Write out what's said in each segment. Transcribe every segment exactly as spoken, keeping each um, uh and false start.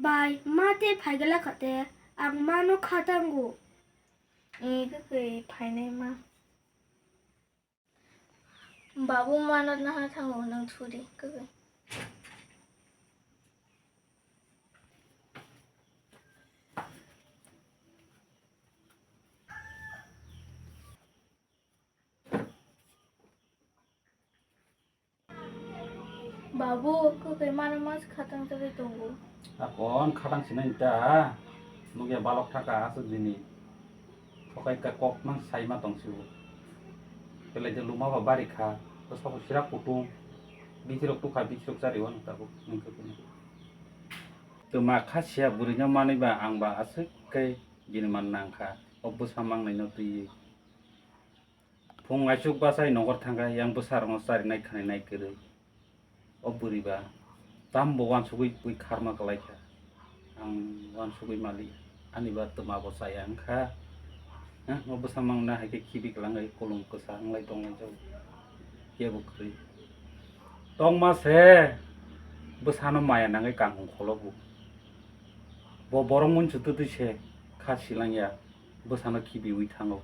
Bai, ma te phaigala khate, ang mano khatango. Ee, kwkwi phainai ma. Babu mano naha thango, nwng thudi, kwkwi. Babu, kwkwi mano mas khatang jagwi tongo. Akon khatang sinai ta, nukya balok thaka aswk dini. Thokai ka kok nang sai ma tong sibo. Belai de luma ba bari kha, to sabo sirak kutung, bitirok tukha bitirok chari wano tabuk nung kwkwi. To ma kha siya bwrwi no manwi ba ang ba aswk kai bini man nang kha, o bwsa mangnai no twiwi. Phung aisuk bachai nokar thangkha, yang bwsarokno charinai khaninai kwrwi. O bwrwiba tambo uansugwi bui kharma kwlaikha. Ang uansugwi mali, ani ba twmabo chaya wngkha. Hah, o bwsa mangna hai khe khibi kwlangwi kulum kwsa wnglai tonglaijak. Kebo kwrwi. Tongma se bwsano maya nangwi kanghong khologo. Bo borok munsu twtwi se kha silangya, bwsano khibiwi thango.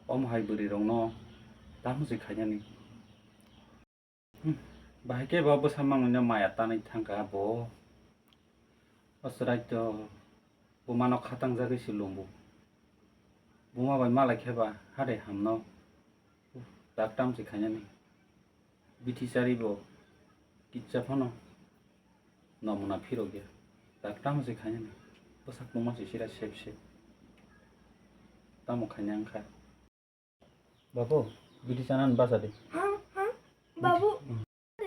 Omo hai bwrwirokno tamo se khainani. Hmm, bahai khe bo bwsa mangnaino maya tanwi thangkha bo. O chwrai to bumano khatangjagwi se lwmbo. Buma bai malai khe ba hade hamno. Tak tamo se khainani. Bithi chari bo kitsa phano. Nomuna phirok ya. Tak tamo se khainani. Bwsak tongma se sira sep sep. Tamo khaina wngkha. Babu, bithi chana ni basa di. Ha, ha? Babu, hmm.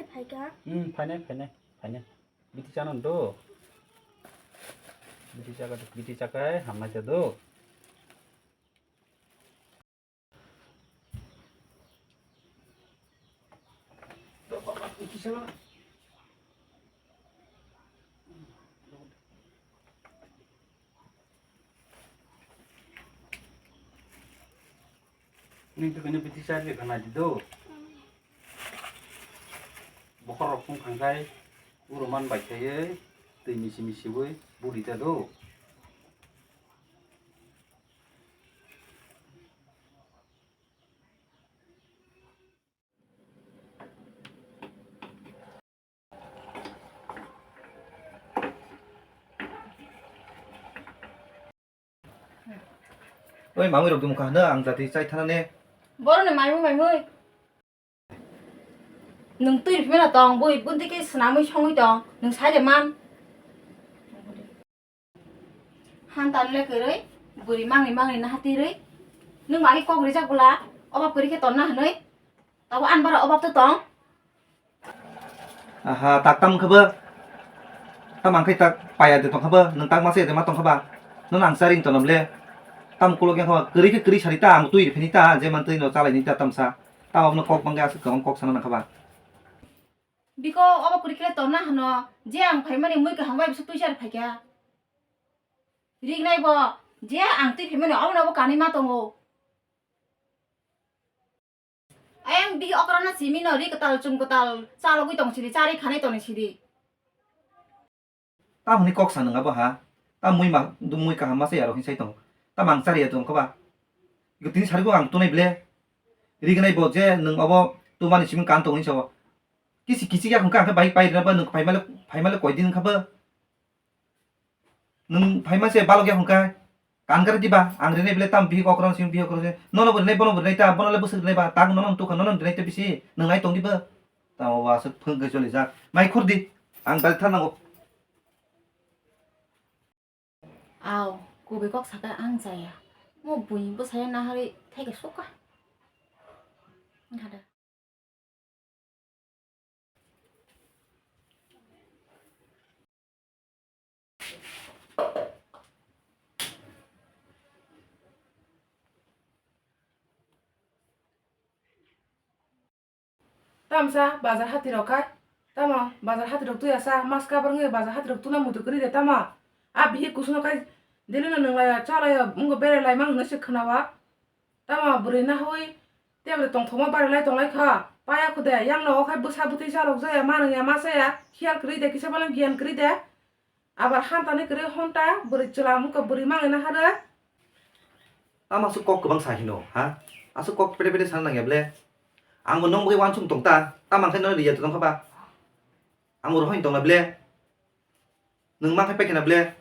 Phaikha? Hmm, phainai, phainai, phainai. Bithi chana do. Bithi chaka, bithi chakai, hamnai cha do. Nini to kini bithi chari le khana di do. Bokhorok phung khangkhai, uro man bai khaiwi, twi misi misiwi, budi ta do. Oi, mamui rok dumkha hwno ang jati chai thana ne. Borok ni maimui maimui. Nwng twi rw phimano tong, bui bunti khe swnamwi songwi tong, nwng sai de man. Hantan le kwrwi, bwrwi mangni mangni naha tirwi. Nwng mani kok rijak bwla, obab kwrwi khe tonna hwnwi. Tabo anbara obab to tong. Aha, tak tam wngkha bo. Tam ang khe tak paya de tongkha bo, nwng tak masa ya de ma tongkha ba. Nono ang charing tonom le. Tam ukulok yang kha ba, kwrwi khe kwrwi sari ta, ang twi rw phini ta, je man twi no chalai ni ta tamsa. Tam abono kok bangkhe aswk kwbang kok sana nangkha ba. Biko obo kwrwi khe tonna hwno, je ang phaimani mui kaham bai bwswk twi chari phaikha. Rignai bo, je ang twi phaimani obono bo kanwi ma tongo. Ayang bihi okra na simi no ri kwtal chum kwtal chalogwi tong sidi, chari khanai toni sidi. Tamoni kok sa nwnga bo ha? Tam mui ma, mui kaham ma se aro hinsai tong. Tam ang chari ya tong kha ba. Iko tini sari bo ang tunai ble. Rignai bo je nwng obo tumani simi kan tong hinsa bo. Kisi kichik ya hwnka ang khe bai pai rina ba nwng phaimale, phaimale koi din kha ba. Nwng phaima se balok ya hwnka. Kan kar diba, ang rinai bele tam bihik okra sing bihik okra sing. Nono bo rinai, bono bo rinai ta, bono le bwswk rinai ba, tak nono tukha, nono rinai ta bisi, nwng nai tong diba. Tamo wa aswk phwng khe choli jak. Mai khur di, ang dal thar nango. Aw, kubui kok saka ang chaya. Mo bui bwsaya nahari thaike suka. Hada. Tamsa bazar hati rok khai, tamo bazar hati rok tuya sa, mas kabar wngwi bazar hati rok tuna muitu kwrwi de tamo. A bihik kusuno khai, daily no nwnglaiya, chalaio, wngbo berai laimang hwnwi se khwnawa. Tamo bwrwi nahawi tebri tongthokma bari lai tonglai kha. Paya kho de, yang nogo khai bwsa bwtwi chalok jaya, ma nungya ma chaya, khiyal kwrwi de, kisa bono giyan kwrwi de. Abar hantani kwrwi honta bwrwi chwla mukha bwrwi mangwi na hara. Tamo aswk kok kwbang sa hino, ha? Aswk kok pete pete sana nangya ble? Ang bo nong bagwi wansuk tong ta, tamo ang khe no riya tong kha ba? Ang bo rohor tong na ble? Nwng ma khe paikha na ble?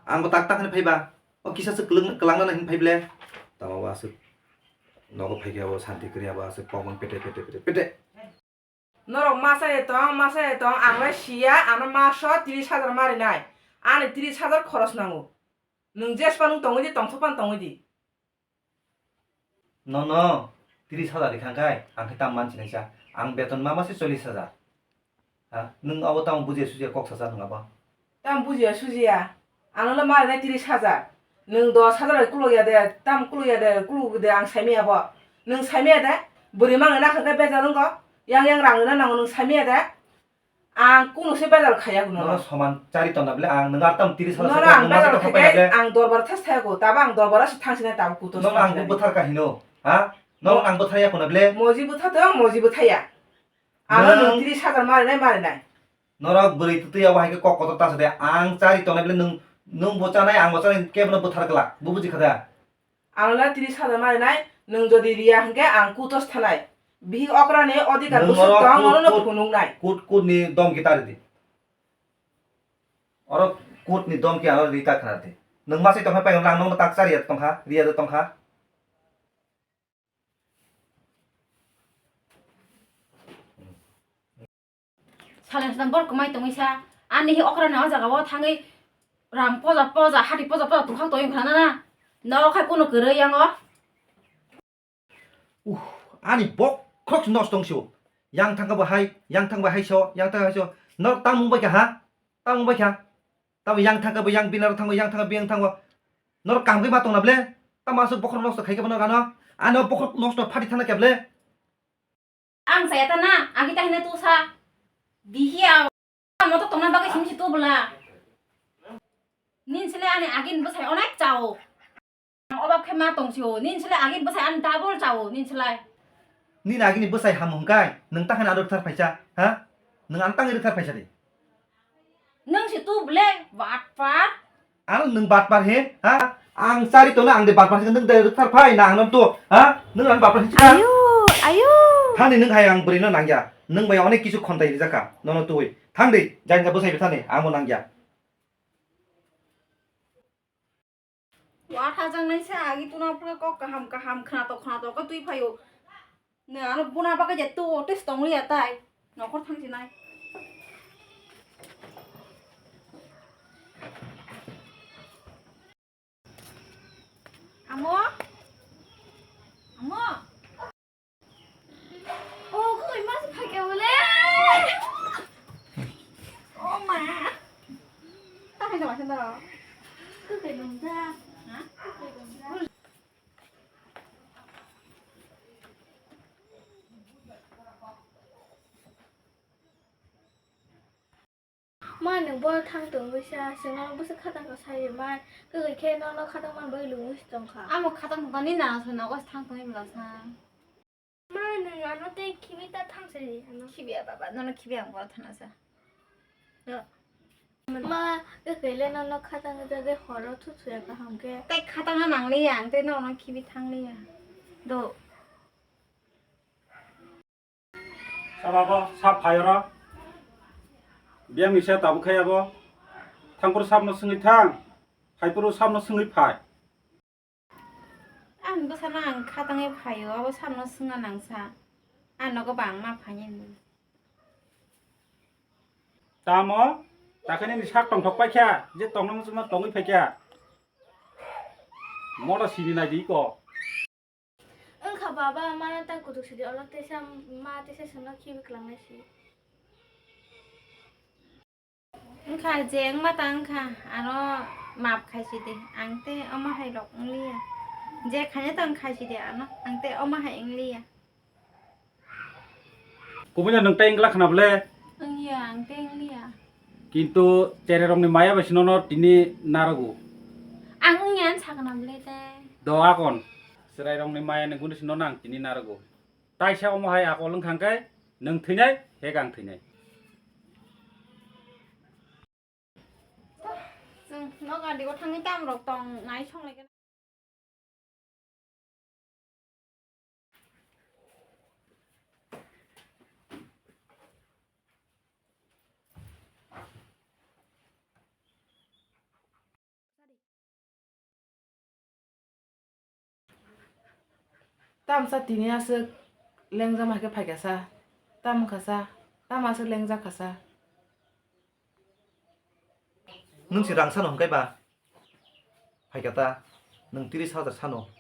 Ang bo tak tak hwnwi phai ba? O kisa se kwlwng-, kwlangna hinwi phai ble? Tamo bo aswk nogo phai khe abo santi kwrwi abo aswk kok man pete pete pete pete. Norok masa ye tong, masa ye tong, ang lai siya, ano maso tris hajar ma rinai. Ani tris hajar khoros nango. Nwng jespa nwng tongwi di, tongthokpan tongwi di. Nono tris hajar rikha khe, ang khe tam mansinai sa. Ang beton ma mase chollis hajar. Ha, nwng abo tamo bujiya sujiya kok sasa nwng abo? Tam bujiya sujiya. Ano le ma rinai tris hajar. Nwng dos hajar bai kuluk ya de, tam kuluk ya de, kuluk de ang saimaya bo. Nwng saimaya de, bwrwi mangwi nakha khe bejal wngkha. Yang yang rang rwna nango nwng saimaya de. Ang kunu se bejal khaya kuno. Nono soman chari tonna ble ang nwng ar tam tris hajar. Nono ang bejal khaikhe ang dorbar thas thaya ko, tabo ang dorbar se thangsinai tabo kuto. Nono ang bwthar ka hino, ha? Nono ang bwthar ya kuno ble? Moji bwtha to, moji bwtha ya. Ano nwng tris hajar ma rinai, ma rinai. Norok bwrwi twtwi abo hai khe kok kotor ta sa de. Ang chari tongnai ble nwng, nwng bo chanai, ang bo chanai, kebono bwthar glak. Bo buji kha da? Ano le tris hajar ma rinai, nwng jodi riya hwnkhe ang kutos thanai. Bihik okrani odhikar bwswk tong, nono no phunuknai. Kut kut ni domki ta ridi. Oro kut ni domki ano rita khna di. Nwng masai tongkha pai lang nokno tak chari ya tongkha, riya de tongkha. Saleng saleng borok kwmai tongwi sa, ani hi okra ni o jaga o thangwi rang poja poja, hati poja poja tongkhak tongwi khna na, na, nok hai kunu kwrwi yang o. Uh, ani bokhorok se nosto wng sio. Yang thangkha bo hai, yang thangkha bo hai so, yang thangkha hai so. Norok tamung bai kha ha? Tamung bai kha? Tamo yang thangkha bo yang bini aro thango, yang thangkha bo yang thango. Norok kaham khe ma tongna ble? Tamo aswk bokhorok nosto khai khe bono gano? Ano bokhorok nosto phati thangna khe ble? Ang saya ta na, agi ta hine tu sa. Dihi a, moto tongna bagwi simi si tu bwla. Nin sile ani agin bwsai onek chao. Ang obab khe ma tong sio, nin sile agin bwsai ani double chao, nin silai. Nini agini bwsai ham hwnkhe, nwng ta hwnwi ano rwkthar phaisa, ha? Nwng ano tangwi rwkthar phaisa di. Nwng se tu ble batpar. Ano nwng batpar he, ha? Ang chari tongna ang de batpar he, nwng de rwkthar phai na ang to, ha? Nwng ano batpar he chika? Ayo, ayo. Thani nwng hai ang bwrwi no nangya. Nwng bai onek kisu khontai rijak kha. Nono twi. Thang de, jang ga bwsai bwthani, amo nangya. Watha jang nai sa agi tuna pura kok kaham kaham khna to khna to ko twi phaio. Ne ano buna bagwi je tu otis tong liya tai. Nokhor thang si nai. Amo? Amo? Oh, kok ima se phai khe bole. Oh ma. Ta hai dong, ta hai dong. Kok kai dong da. Ha? Kok kai dong da. Ma, nwng boro thang tongwi sa, chwng nono bwswk khatang kha sai rwmani, kwrwi khe nono khatang man bagwi lungwi se tong kha. Amo khatang tongmani nana se nogo se thang tongwi bwla sa. Ma, nwng ano tei khibi ta thang sai rw ano. Khibiya baba, nono khibiya ang boro thana sa. Ma, kwrwi le nono khatang wngwi tei horo thuthuya kaham khe. Tei khatang nang liya, ang tei nono khibi thang liya. Do. Sabo, sab phai oro. Biyang ni se tabuk khai abo. Thangphuru sabno swngwi thang. Phaiphuru sabno swngwi phai. Ang bwsano ang khatangwi phaio, abo sabno swngna nangsa. Ang nogo bangma phaini. Tamo? Takhani ni sak tongthok paikha, je tongno muchungma tongwi phaikha. Mora sini naidi ko. Wngkha baba, mano ta kutuk sidi, olo teisa ma teisa songno khibi klangnai si. Wngkha je wngma ta wngkha, ano map khai sidi, ang tei omo hai rok wngliya. Je khaina tong khai sidi ano, ang tei omo hai wngliya. Kubui no nwng tei wngla khna ble? Wngya, ang tei wngliya. Kintu cherai rokni maya bai se nono tini narogo. Ang wngya wng sakna ble tei. Do akon, cherai rokni maya ni guni se nono ang tini narogo. Taisa omo hai akol wngkha khe nwng thwinai, hek ang thwinai. Nok gari o thangwi tam rok tong nai song lai. Tamsa tini aswk lengjak ma khe phaikha sa, tam wngkha sa, tam aswk lengjak kha sa. Nwng si rang sano hwnkhe ba phaikha ta, nwng tris hajar sano,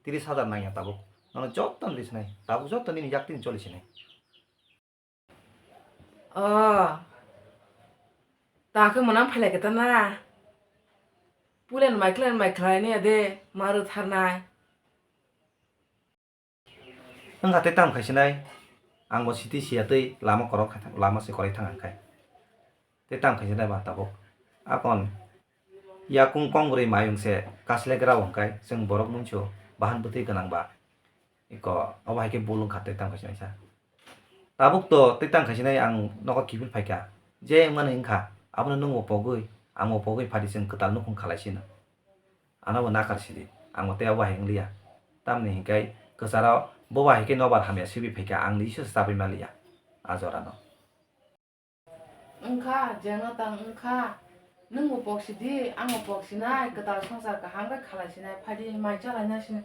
tris hajar nangya tabuk, nono joto ni sinai, tabuk joto nini yak tini choli sinai. O, ta khe mwnam phailai khe ta na. Pulen mai khlai mai khlai ni ade maru tharnai. Wngkha tei tam khaisinai, ang bo siti siya tei lama korok khai thang, lama se korai thang ang khai. Tei tam khaisinai ba tabuk. Akon yakung kong bwrwi mayung se kaslek rao hwnkhe chwng borok munsio bahan bwtwi gwnang ba. Iko obo hai khe bul wngkha tei tam khaisinai sa. Tabuk to tei tang khaisinai ang nogo kiphil phaikha. Je wngmani wngkha, abono nwngbo pogwi, angbo pogwi phadi chwng kwtal nukhung khalai sino. Anobo nakar sidi, angbo tei obo hai wngliya. Tamni hinkhe kwcharo boba hai khe nobar hamya sibwi phaikha, ang ni isu chapwi maliya a jorano. Wngkha, jeno tang wngkha, nwngbo pok sidi, angbo pok sinai, kwtal swngchar kaham khe khalai sinai, phadi mai chalaina sini.